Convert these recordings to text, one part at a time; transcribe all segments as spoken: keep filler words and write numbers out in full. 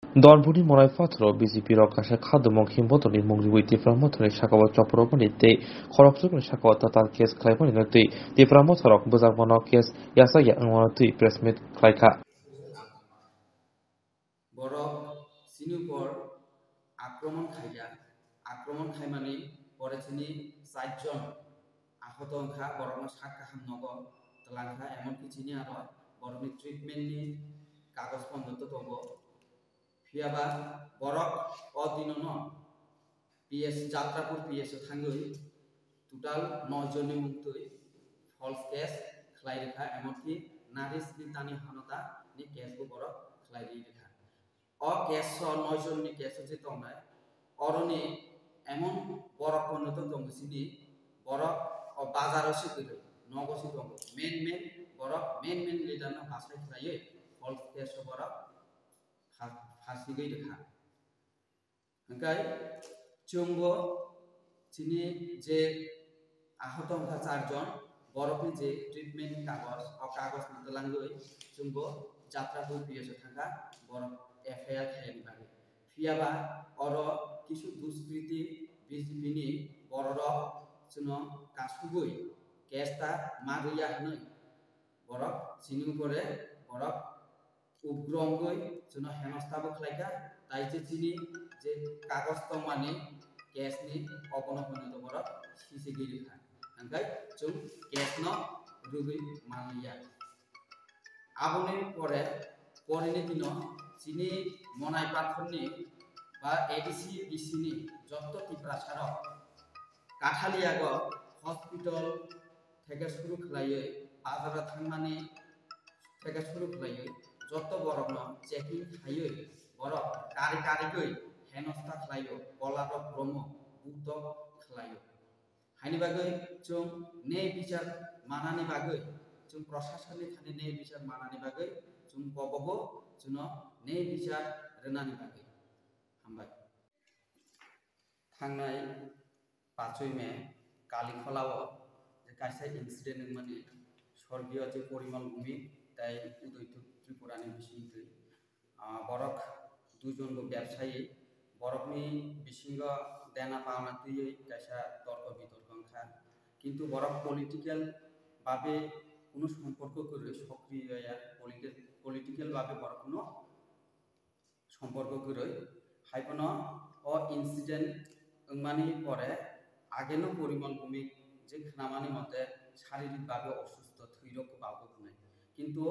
Donbuni Monai Pathoro B J P rok kaisa khadumung himbotorni mung riwi Tipra Mothani sakao chopropani tei khorokchukni sakao tatal case khlaimani no twi Tipra Mothorok bwjakmano case yachakya wngmano twi press meet khlaikha. Borok chini upor akromon khaikha. Akromon khaimani pore chini char jon ahoto wngkha, borokno sak kaham nogo twlangkha, emonki chini aro borokni treatment ni kagoj pondo to tongo. Phiyaba borok o dinono P S, Jatrapur P S o thangwi total noi jonni mungtwi false case khlai rikha, emonki Naresh ni Tani Hanota ni case bo borok khlai ri rikha. O case o noi jonni case o je tongnai, oroni emon borok pono to tongo chini, borok o bazar o se kwrwi, nogo se tongo, main main borok, main main leader no bachai khlaiwi false case o borok pha-, phasigwi rikha. Hwnkhe chwngbo chini je ahoto wngkha char jon, borokni je treatment kagoj, o kagojno twlangwi chwngbo Jatrapur P S o thangkha, borok F I R khaiyani bagwi. Phiyaba oro kisu duskriti B J P ni bororok chwngno kasugwi case ta ma rwya hwnwi borok chini upore borok ugro wngwi chwngno henosta bo khlaikha, tai je chini je kagoj tongmani case ni obono hwnwi to borok sisigi rikha, hwnkhe chwng case no rwgwi manliya. Aboni pore, porini dino chini Monai Pathorni ba A D C B C ni jotto Tiprasarok Kathaliyago hospital theke suru khlaiwi, bazaro thangmani theke suru khlaiwi, jotto borokno checking khaiwi, borok kari karigwi henosta khlaio, kolarok romo, buktok khlaio. Haini bagwi chwng nei bichar manani bagwi, chwng proshasonni thani nei bichar manani bagwi, chwng kobogo chwngno nei bichar rwnani bagwi. Hambai. Thangnai pachoi me Kalikholao je kaisa incident wngmani, sorgiyo je Porimal Bhumik tei Udoy Tripurani bisingtwi, ah, borok duijon bo bebsayi, borokni bisingo dena pauna twiwi kaisa torko bitorko wngkha, kintu borok political babe kuno somporko kwrwi, sokriyo ya, politi-, political babe borok kuno somporko kwrwi. Haiphano o incident wngmani pore ageno Porimal Bhumik je khnamani mote sharirik babe osustho, thwirok kwbangkuk hwnwi. Kintu,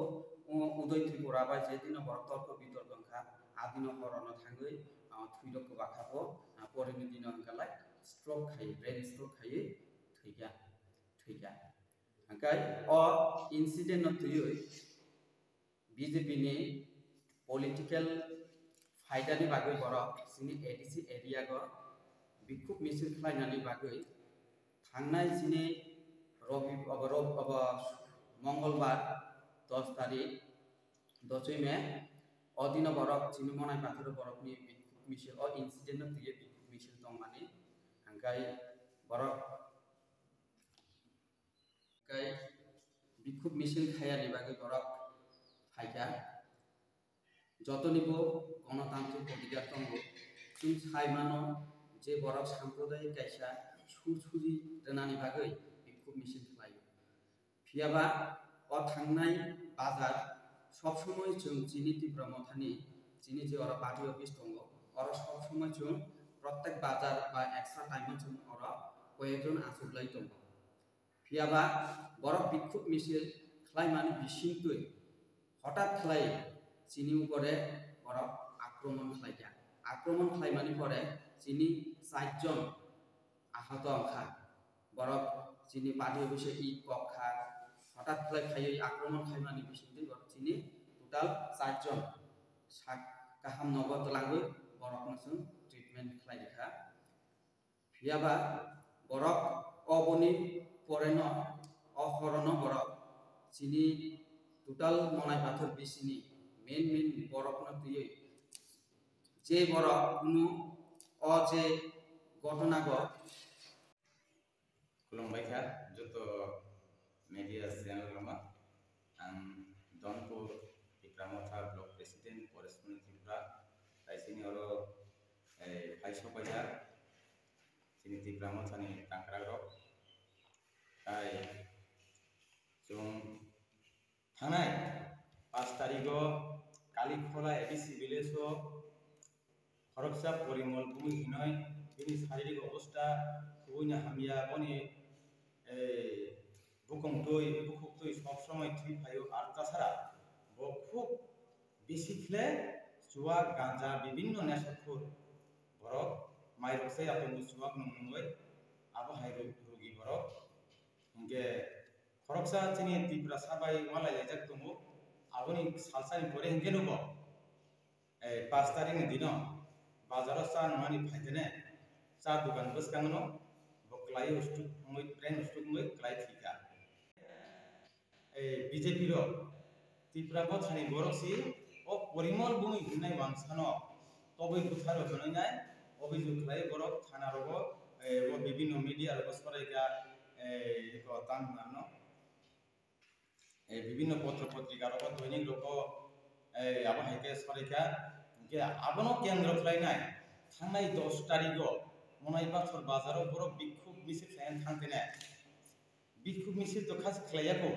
o, Udoy Tripura bai je dino borok torko bitorko wngkha, a dino horono thangwi, ah, thwirok kwbakha bo, ah, porini dino hwnkha lai stroke khai, brain stroke khaiwi thwikha, thwikha. Hwnkhe o incident no twiwi B J P ni political phaidani bagwi borok chini A D C area go bikhuk misil khlainani bagwi thangnai chini Robi-, obo, Rob-, obo Mongolbar dos tarik, dosoi May, o dino borok chini Monai Pathoro borokni bikhuk misil, o incident no twiwi bikhuk misil tongmani, hwnkhe borok Tei bikhuk misil khaiyani bagwi borok phaikha. Jotonibo gonotantrik odhikar tongo. Chwng sai mano je borok samprodayik kaisa sur suri rwnani bagwi bikhuk misil khlaio. Phiyaba o thangnai bazar sob somoi chwng chini Tipra Mothani, chini je oro party office tongo, oro sob somoi chwng protek bazar ba eksa time o chwng oro koyekjon achuklai tongo. Phiyaba borok bikhuk misil khlaimani bisingtwi hotat khlai chini upore borok akromon khlaikha. Akromon khlaimani pore chini char jon ahato wngkha. Borok chini party office-o i kok kha, hotat khlai phaiwi akromon khaimani bisingtwi borok chini total char jon sak kaham nogo twlangwi borokno chwng treatment khlai rikha. Phiyaba borok oboni poreno, o horono borok chini total Monai Pathor bisini main main borokno twiwi je borok kunu o je ghotona go. Khulumbai kha joto media channel rokno. Ang Donpur Tipra Motha Block President Paresh Kumar Tripura. Tipra Mothani tangkrakrok. Tai chwng thangnai paanch tarigo Kalikhola A D C village o khoroksa Porimol Bhumi hinoi bini saririk obostha kubui no hamya, boni, eh, bukung twi, bukhuk twi sob somoi thwi phaio, ar tasara bo khub bisi khle chuwak, ganja, bibinno neshakhor borok mairok se atongo chuwak nung nungwi, abo hai ru-, rugi borok. Hinkhe khoroksa chini Tiprasa bai walai laijak tongo, aboni salsani pore hinkhe nugo, eh, paanch tarikni dino bazaro cha nungmani phaikhe ne cha dogan bwskango bo kwlai ustuk wngwi, train ustuk wngwi kwlai thwikha. Eh, B J P rok Tipra Mothani borok si o Porimol Bhumi hinai wangsano tobwi bwtharo hwnwi nai obijok khlai borok thana rogo, eh, o bibinno media rogo soraikha, eh, eko tang hwnano. Eh, bibinno potro potrika rogo, doinik rogo, eh, abo hai khe soraikha. Hinkhe abono kendro khlainai thangnai dos tarigo Monaipathor bazaro borok bikhuk misil khlaiwi thang khe ne. Bikhuk misil to khasi khlaiya kho.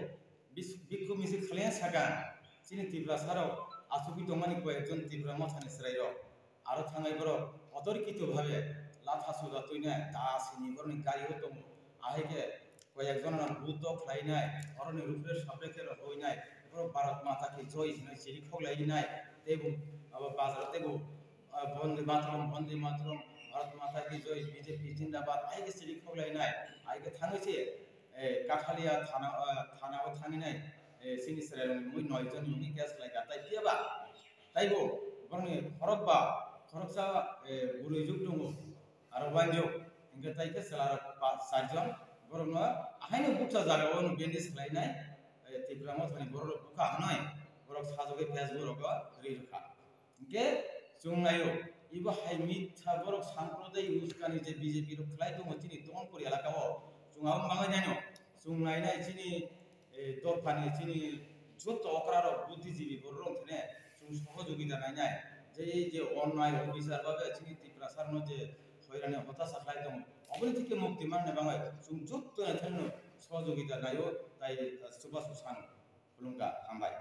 Bis-, bikhuk misil khlaiya sakha chini Tiprasa rok achugwi tongmani koi ekjon Tipra Mothani chwrai rok. Aro thangnai borok otorkito bhabe latha suda twinai ta sini borokni gari o tongo. Ahai khe koi ekjon no buddho khlainai, oroni rupre sapre khe rw huinai, borok Bharat Mata ki joi hinwi chiri khoklainai, tei bo abo bazar tei bo, ah, Bonde Mataram, Bonde Mataram, Bharat Mata ki joi, B J P Jindabad, ahai khe chiri khoklainai, ahai khe thangwi se, eh, Kathalia thana, ah, thana o thanginai, eh, chini chwrai rokni mui noi jon ni case khlaikha, tai phiya ba, taibo borokni khorokba, khoroksa, eh, bwrwi juk tongo, aro uanjok, hinkhe tai khe chwla rok pa, char jon, borokno ahaino bukcha jaga o bandage khlainai, eh, Tipra Mothani borok rok bukha hwnwi, borok sajagwi Facebook rogo ri rwkha. Hinkhe chwng naio, ibo hai mitha borok samprodai uskani je B J P rok khlai tongo chini Donpur elaka o, chwng abo mangai naino, chwng nainai chini, eh, dophani chini joto okra rok buddhijibi borok rok thene chwng sohojogita nainai, je ei je onnai obisar babe chini Tiprasa rokno je hoirani hotasa khlai tongo, oboni theke mukti manna bagwi chwng joto theno sohojogita naio, tai, eh, chubachu sano. Khulumkha, hambai.